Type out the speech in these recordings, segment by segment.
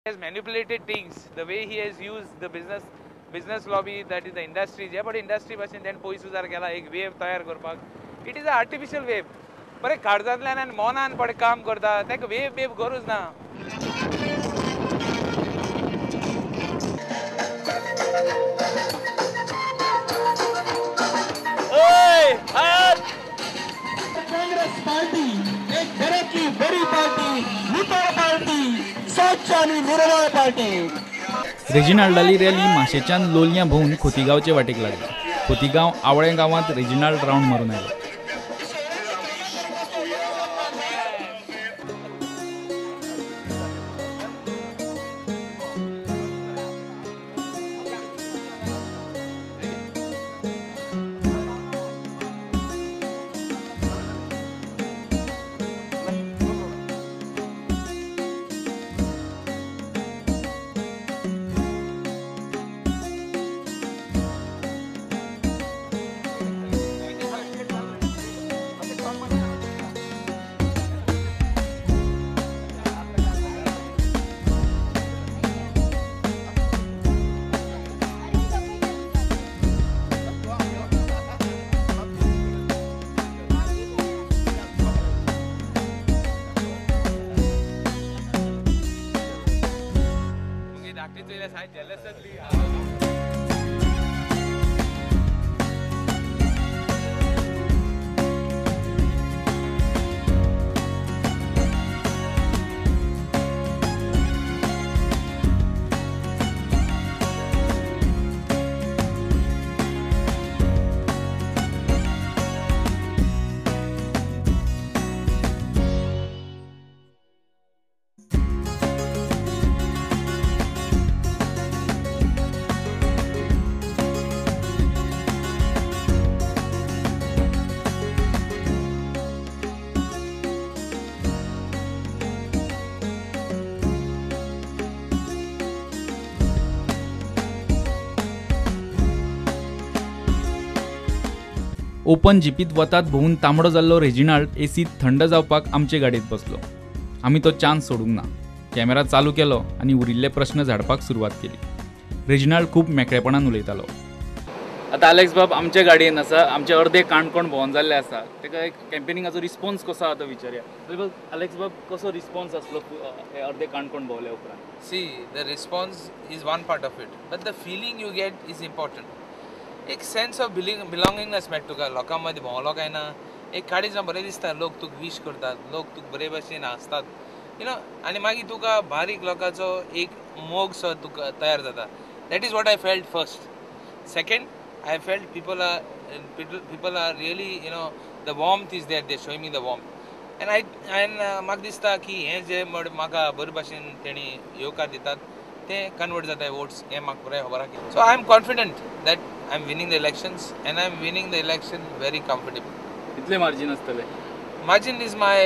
Has manipulated things, the way he has used the business lobby, that is the industry, जे पण industry भाशेन तेणें पयस उजार केला एक वेव तयार करपाक. It is a artificial wave. बरें काळजांतल्यान आनी मनान पडे काम करता ताका वेव वेव गरज ना. काँग्रेस पार्टी एक घरातली बरी पार्टी, नितळ पार्टी, स्वच्छ आणि निर्मळ पार्टी. रेजिनाल्डाली रॅली माशेच्यान लोलयां भोंवून खोतीगांवचे वाटेक लागली. खोतीगांव आवळे गांवांत रेजिनाल्ड रावंड मारून आयलो. ओपन जिपीत वतात भोंवून तांबडो जाल्लो रेजिनाल्ड एसीत थंड जावपाक आमचे गाडयेंत बसलो. आमी तो चान्स सोडूंक ना. कॅमेरा चालू केलो आनी उरिल्ले प्रश्न झाडपाक सुरवात केली. रेजिनाल्ड खूब मेकळेपणान उलयतालो. आतां आलेक्स बाब आमचे गाडयेन आसा, आमचे अर्दे काणकोण भोंवन जाल्ले आसा, ताका एक कॅम्पेनिंगाचो रिस्पॉन्स कसो आसा तो विचारया. आलेक्स बाब, कसो रिस्पॉन्स आसलो हे अर्दे काणकोण भोंवल्या उपरांत? See, the response is one part of it, but the feeling you get is important. एक सेन्स ऑफ बिलोंगिंगनेस मेळटा तुका. लोकां मदीं भोंवलो काय ना एक काळीज बरें दिसता, लोक तुका वीश करतात, लोक तुका बरे भशेन हांसतात, you know. आनी मागीर तुका बारीक लोकांचो एक मोग सो तुका तयार जाता. That is what I felt first. Second, I felt people are really, you know, the warmth is there, they showing me the warmth. And I and म्हाका दिसता की हें जें म्हाका बरे भशेन तेणी येवकार दितात ते कन्वर्ट जाता वोट्स, हें म्हाका पुराय खबर आसा. So I am confident that I am winning the elections and I am winning the election very comfortable. कितले मार्जीन आसतले? Margin is my,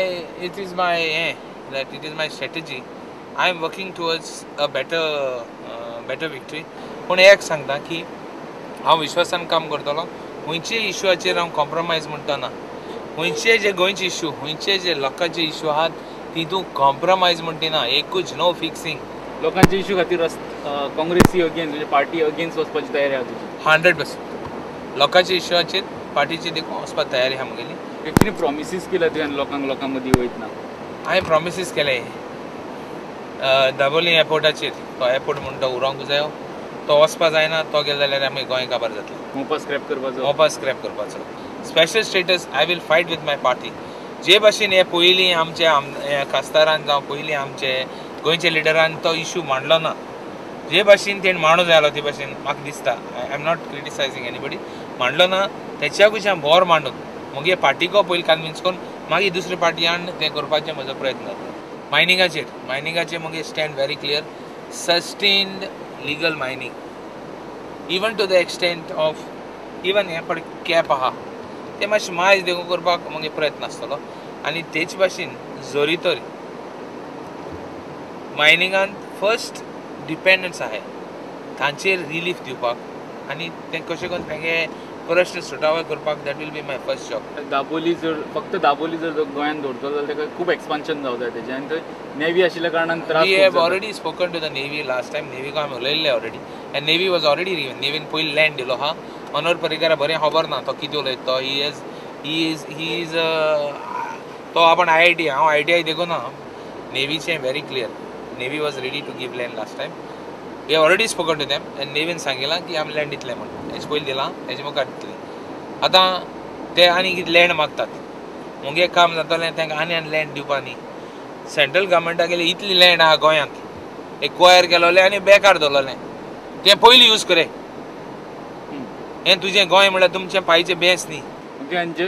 it is my that it is my strategy. I am working towards a better victory. पूण एक सांगता की हांव विश्वासान काम करतलो. खंयचे इशूचेर हांव कॉम्प्रोमायज म्हणटा ना. खंयचे जे गोंयचे इशू, खंयचे जे लोकांचे इशू आहात तितून कॉम्प्रोमायज म्हणटी ना, एकूच नो फिक्सिंग. लोकांच्या इशू खातीर काँग्रेसी अगेन्स्ट म्हणजे पार्टी अगेन्स्ट वचपाची तयारी आसा तुजी? 100% लोकांच्या इशूचेर पार्टीची देखून वचपाक तयारी आसा म्हगेली. कितें प्रॉमिसीस केल्या तुवें लोकांक, लोकां मदीं वयतना? हांवें प्रॉमिसीस केले दाबोली एअरपोर्टाचेर. तो एअरपोर्ट म्हणटा उरोंक जायो, तो वचपा जायना, तो गेलो जाल्यार आमी गोंय काबार जातलें. मोपा स्क्रॅप करपाचो, मोपा स्क्रॅप करपाचो. Special status I will fight with my party. जे भाशेन हे पयलीं आमचे खासदारान जावं पयलीं आमचे गोंयच्या लिडरान तो इशू मांडलो ना, जे भाशेन तेणें मांडू जाय आसलो ते भाशेन म्हाका दिसता. I am not criticising anybody. मांडलो ना तेच्याकूच हांव बोर मांडून मुगे पार्टीको पयलीं कन्विन्स करून मागीर दुसरे पार्टीयान तें करपाचें म्हजो प्रयत्न जाता. मायनिंगाचेर, मायनिंगाचेर मुगे stand very clear. Sustained legal mining even to the extent of even हें पळय कॅप आहा तें मातशें मायज देखून करपाक मुगे प्रयत्न आसतलो. आनी तेच भाशेन जरी तर मायनिंगान फर्स्ट डिपेंडन्स आहाय तांचेर रिलीफ दिवपाक आनी तें कशें करून तेंगे प्रश्न सुटावे करपाक that will be my first job. Dabolim जर फक्त दाबोली जर गोंयांत दवरतलो जाल्यार ताका खूब एक्सपान्शन जावं जाय तेजें आनी थंय नेवी आशिल्ल्या कारणान त्रास. We have already spoken to the navy last time. नेवीक आमी उलयल्ले already and navy was already Naveen पयलीं लँड दिलो आहा. मनोहर पर्रीकार बरें खबर ना तो कितें उलयता तो. He is तो आपण I I T, हांव I T I देखून ना. नेवीचें very clear, navy was ready to give land last time. We have already spoken to them and Naveen सांगिलां की आमी लँड दितले म्हूण. हेजे पयलीं दिलां, हेजे मुखार दितले. आतां ते आनी कितें लँड मागतात, मुगे काम जातलें तांकां आनी आनी लँड दिवपा न्ही. सेंट्रल गव्हर्मेंटा गेले इतली लँड आहा गोंयांत, एक्वायर केलोलें आनी बेकार दवरलें, तें पयलीं यूज करे. हें तुजें गोंय म्हळ्यार तुमचें पायचें बेंस न्ही. जे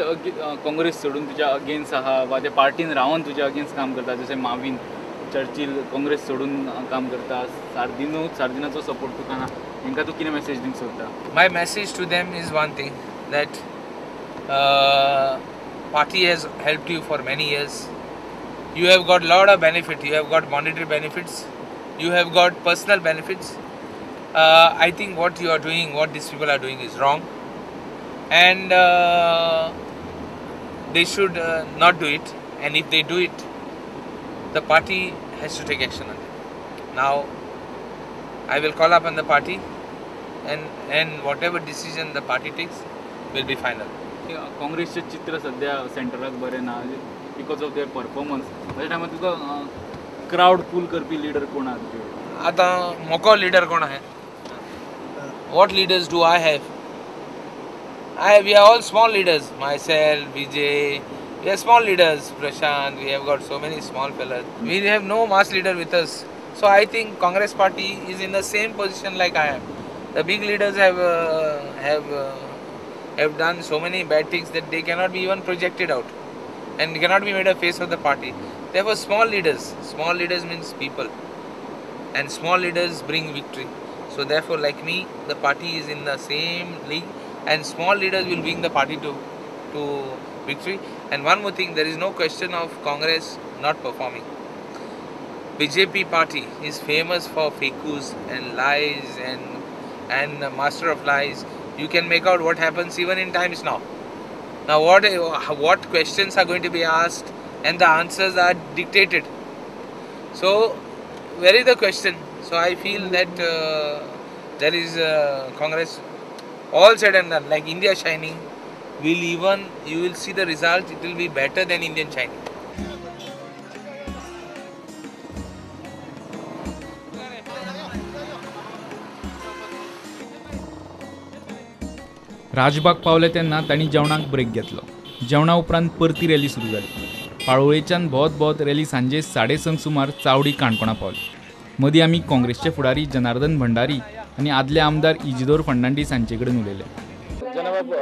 काँग्रेस सोडून तुज्या अगेन्स्ट आहा वा ते पार्टीन रावन तुज्या अगेन्स्ट काम करता, जशें माविन चर्चिल काँग्रेस सोडून काम करता, सार्दिनो सार्दिनाचो सपोर्ट तुका ना, हेंकां तूं कितें मॅसेज दिवंक सोदता? My message to them is one thing, that party has helped you for many years. You have got lot of benefit. You have got monetary benefits, you have got personal benefits. I think what you are doing, what these people are doing is wrong, and they should not do it. And if they do it, the party has to take action on them. Now, I will call upon the party, and whatever decision the party takes will be final. काँग्रेसचें चित्र सद्या सेंटराक बरें ना because of there performance. अशा टायमार तुका crowd पूल करपी leader कोण आहा तुजे? आतां मोको लिडर कोण आहा? What leaders do I have? We are all small leaders. Myself, Vijay, we are small leaders. Prashant, we have got so many small fellas. We have no mass leader with us. So I think Congress party is in the same position like I am. The big leaders have done so many bad things that they cannot be even projected out and cannot be made a face of the party. Therefore, small leaders. Small leaders means people, and small leaders bring victory. So therefore, like me, the party is in the same league, and small leaders will bring the party to victory. And one more thing, there is no question of Congress not performing. BJP party is famous for fakus and lies and master of lies. You can make out what happens even in Times Now. Now what questions are going to be asked and the answers are dictated. So where is the question? So I feel that there is Congress, all said and done, like India shining, will even, you will see the result, it will be better than Indian shining. Rajbagh पावले तेन्ना तांणी जेवणाक break घेतलो. जेवणा उपरांत परती rally सुरू जाली. पाळोळेच्यान भोंवत भोंवत रॅली सांजे 6:30 सुमार चावडी काणकोणा पावली. मदीं आमी काँग्रेसचे फुडारी जनार्दन भंडारी आनी आदले आमदार इजिदोर फर्नांडीस हांचे कडेन उलयले. जनाबाब,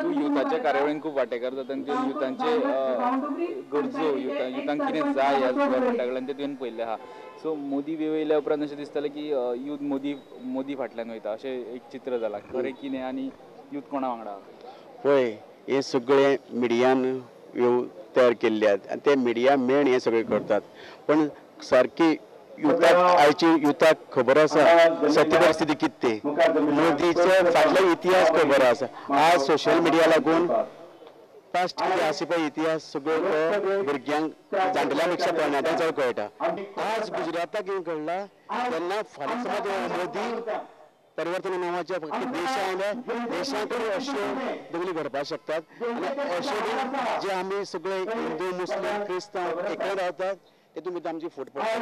तूं युथाच्या कार्यावळीन खूब वांटेकार जाता आनी ते युथांचे गरजो, युथांक कितें जाय ह्या गव्हर्मेंटा कडल्यान तें तुवें पळयल्लें आहा. सो मोदी वेव येयल्या उपरांत अशें दिसतालें की यूथ मोदी फाटल्यान वयता अशें एक चित्र जालां. खरें कितें आनी यूथ कोणा वांगडा? पळय, हें सगळें मिडियान ह्यो तयार केल्ले आहात आनी ते मिडिया मेन हें सगळें करतात. पण सारकी युथाक, आयची युथाक खबर आसा सत्य परिस्थिती कितें ती, मोदीचो फाटलो इतिहास खबर आसा. आज सोशल मिडिया लागून पास्ट कितें आसा पळय इतिहास सगळो तो भुरग्यांक जाणटेल्या पेक्षा तरणाट्यांक चड कळटा. आज गुजराताक हें घडलां तेन्ना फाल्यां समज मोदी परिवर्तन नांवाच्या फक्त देशांत देशांतूय अश्यो दंगली घडपाक शकतात. आनी अशें जे आमी सगळे हिंदू मुस्लीम क्रिस्तांव एकठांय रावतात तेतून भितर आमची फूट पडटा.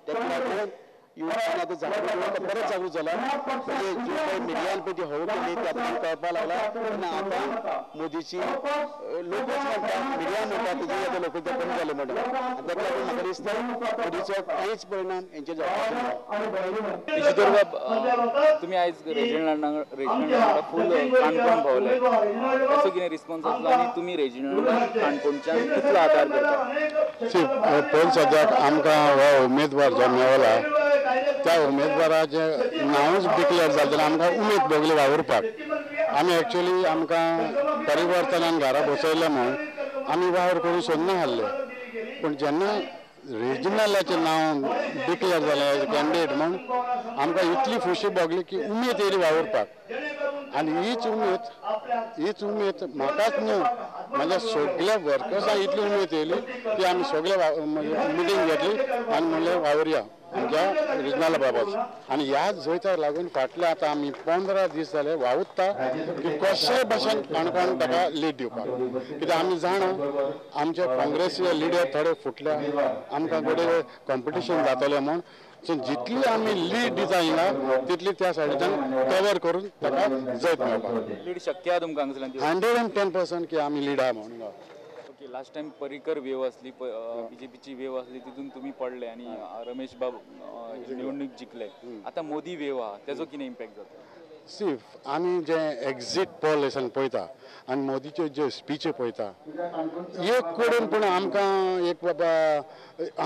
तेका लागून युवकांनी आतां जागृत, बरें जागृत जाला. म्हणजे जी पळय मिडियान पळय ती हव केली ती आतां कळपाक लागला. तेन्ना आतां मोदीची लोकूच म्हणटा, मिडिया म्हणटा तेजी आतां लोक कमी जाले म्हणटा. आनी तेका लागून म्हाका दिसता मोदीचो कांयच परिणाम हेंचेर जावपाचो ना. इजिदोर बाब, तुमी आयज रेजिनल्ड फूल काणकोण भोंवले, असो कितें रिस्पॉन्स आसलो आनी तुमी रेजिनल्ड काणकोणच्यान कितलो आदार करता? पयलीं सद्याक आमकां हो उमेदवार जो मेळ्ळा त्या उमेदवाराचें नांवूच डिक्लेअर जालें जाल्यार आमकां उमेद भोगली वावुरपाक. आमी एक्चुअली आमकां परिवर्तनान घरा बसयलें म्हूण आमी वावर करूंक सोदना आसले, पूण जेन्ना रेजिनलाचें नांव डिक्लेअर जालें एज कॅन्डिडेट म्हूण आमकां इतली खुशी भोगली की उमेद येयली वावुरपाक. आनी हीच उमेद म्हाकाच न्हू म्हाज्या सगल्या वर्कर्सांक इतली उमेद येयली की आमी सगळे मिटींग घेतली आनी म्हणलें वावुरया आमच्या रिजनल बाबाच. आनी ह्या जैताक लागून फाटले आतां आमी 15 दीस जाले वावुरता की कशेय भशेन काणकोण ताका लीड दिवपाक. कित्याक आमी जाणा आमचे काँग्रेसीचे लिडर थोडे फुटल्या, आमकां घडये कॉम्पिटिशन जातलें म्हूण. सो जितली आमी लीड दिता हिंगा तितली त्या सायडीच्यान कवर करून ताका जैत मेळपाक. लीड शक्य आहा तुमकां 110% की आमी लीड आहा म्हणून. Okay, last time Parrikar wave आसली, बीजेपीची वेव आसली, तितून तुमी पडले आनी रमेश बाब निवडणूक जिखले. आतां मोदी वेव आहा, तेजो कितें इम्पॅक्ट जाता? सी, आमी जे एक्झीट पोल पळयता आनी मोदीच्यो ज्यो स्पिची पळयता एक कडेन पूण आमकां एक बाबा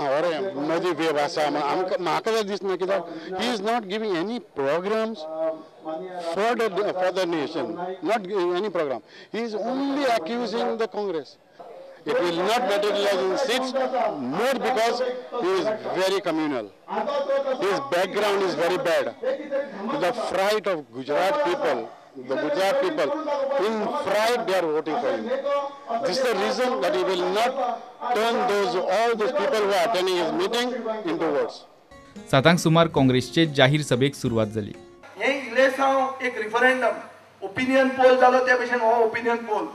अरे मोदी वेव आसा म्हण आमकां म्हाका जाल्यार दिसना. कित्याक he is not giving any programmes for the nation, not any programme. He is only accusing the Congress. It will not materialize in seats more because he is very communal. His background is very bad. The fright of Gujarat people, the Gujarat people in fright they are voting for him. This is the reason that he will not turn those all those people who are attending his meeting into votes. सातांक सुमार काँग्रेसचे जाहीर सभेक सुरवात जाली. हे इलेसांव एक referendum opinion poll जालो त्या भशेन हो ओपिनियन पोल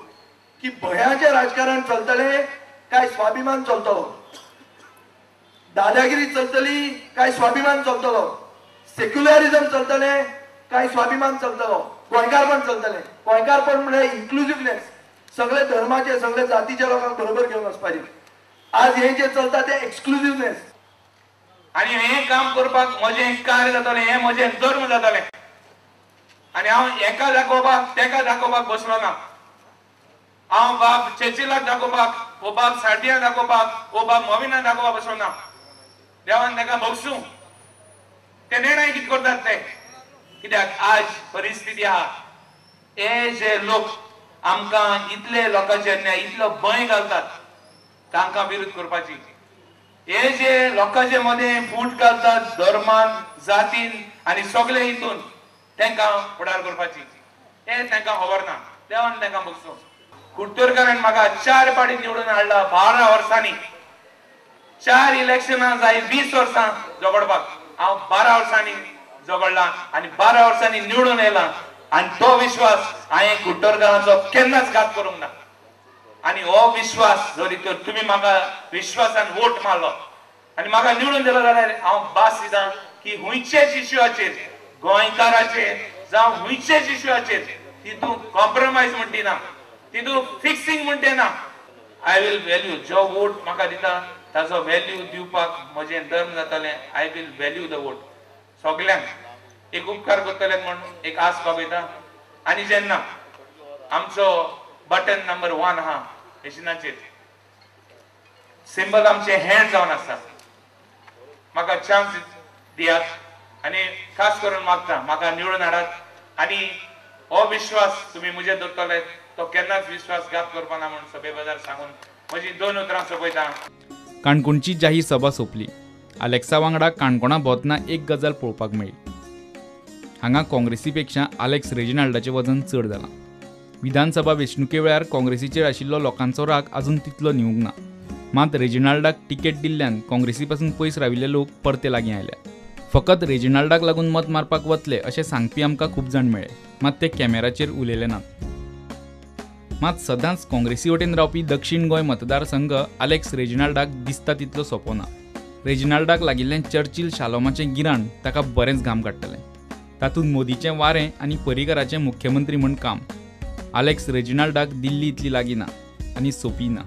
की भंयाचें राजकारण चलतलें काय स्वाभिमान चलतलो, दादागिरी चलतली काय स्वाभिमान चलतलो, सेक्युलरिझम चलतलें काय स्वाभिमान चलतलो, गोंयकारपण चलतलें. गोंयकारपण म्हळ्यार इन्क्लुजिवनेस, सगळे धर्माचे सगळे जातीच्या लोकांक बरोबर घेवन वचपाचें. आज हें जें चलता तें एक्सक्लुजिवनेस. आनी हें काम करपाक म्हजें कार्य जातलें, हें म्हजें धर्म जातलें आनी हांव एका दाखोवपाक तेका दाखोवपाक बसलो ना. हांव बाब चेचिलाक दाखोवपाक, वो बाब साडिया दाखोवपाक, वो बाब मोविना दाखोवपाक बसलो ना. देवान ताका भोगसूं, ते निर्णय कितें करतात ते. कित्याक आज परिस्थिती आहा, हे जे लोक आमकां इतले लोकांचे अन्याय इतलो भंय घालतात तांकां विरोध करपाची, हे जे लोकांचे मदें फूट घालतात धर्मान जातीन आनी सगळे हितून तांकां फुडार करपाची, हे तांकां खबर ना. देवान तांकां भोगसूं. कुडतरकारान म्हाका 4 पाटी निवडून हाडला 12 वर्सांनी, 4 इलेक्शनां जाय 20 वर्सां झगडपाक. हांव 12 वर्सांनी झगडला आनी 12 वर्सांनी निवडून येयला आनी तो विश्वास हांवें कुडतरकारांचो केन्नाच घात करूंक ना. आनी हो विश्वास जरी तर तुमी म्हाका विश्वासान वोट मारलो आनी म्हाका निवडून दिलो जाल्यार हांव भास दिता की खंयचेच इश्यूचेर गोंयकाराचेर जावं खंयचेच इश्यूचेर तितून कॉम्प्रोमायज म्हणटी ना, तितून फिक्सिंग म्हणटे ना. I will value, जो वोट म्हाका दिता ताजो व्हॅल्यू दिवपाक म्हजें धर्म जातलें. I will value the vote. सगल्यांक एक उपकार करतले म्हूण एक आस बागयता. आनी जेन्ना आमचो बटन नंबर 1 आहा मेशिनाचेर सिंबल आमचे हँड जावन आसा, म्हाका चान्स दियात आनी खास करून मागता म्हाका निवडून हाडात आनी हो विश्वास तुमी म्हजेर दवरतले तो केन्नाच विश्वासघात करपाना म्हूण सभे बाजार सांगून म्हजी 2 उतरां सोंपयता. काणकोणची जाहीर सभा सोंपली. आलेक्सा वांगडा काणकोणा भोंवतना एक गजाल पळोवपाक मेळ्ळी. हांगा काँग्रेसी पेक्षा आलेक्स रेजिनाल्डाचें वजन चड जालां. विधानसभा वेंचणुके वेळार काँग्रेसीचेर आशिल्लो लोकांचो राग अजून तितलो न्हिवूंक ना. मात रेजिनाल्डाक तिकेट दिल्ल्यान काँग्रेसी पासून पयस राविल्ले लोक परते लागीं आयल्या. फकत रेजिनाल्डाक लागून मत मारपाक वतले अशें सांगपी आमकां खूब जाण मेळ्ळे, मात ते कॅमेराचेर उलयले नात. मात सदांच काँग्रेसी वटेन रावपी दक्षिण गोंय मतदारसंघ आलेक्स रेजिनाल्डाक दिसता तितलो सोंपो ना. रेजिनाल्डाक लागिल्लें चर्चिल शालोमाचें गिराण ताका बरेंच घाम काडटलें. तातूंत मोदीचें वारें आनी पर्रीकराचें मुख्यमंत्री म्हूण काम आलेक्स रेजिनाल्डाक दिल्ली इतली लागीं ना आनी सोंपी ना.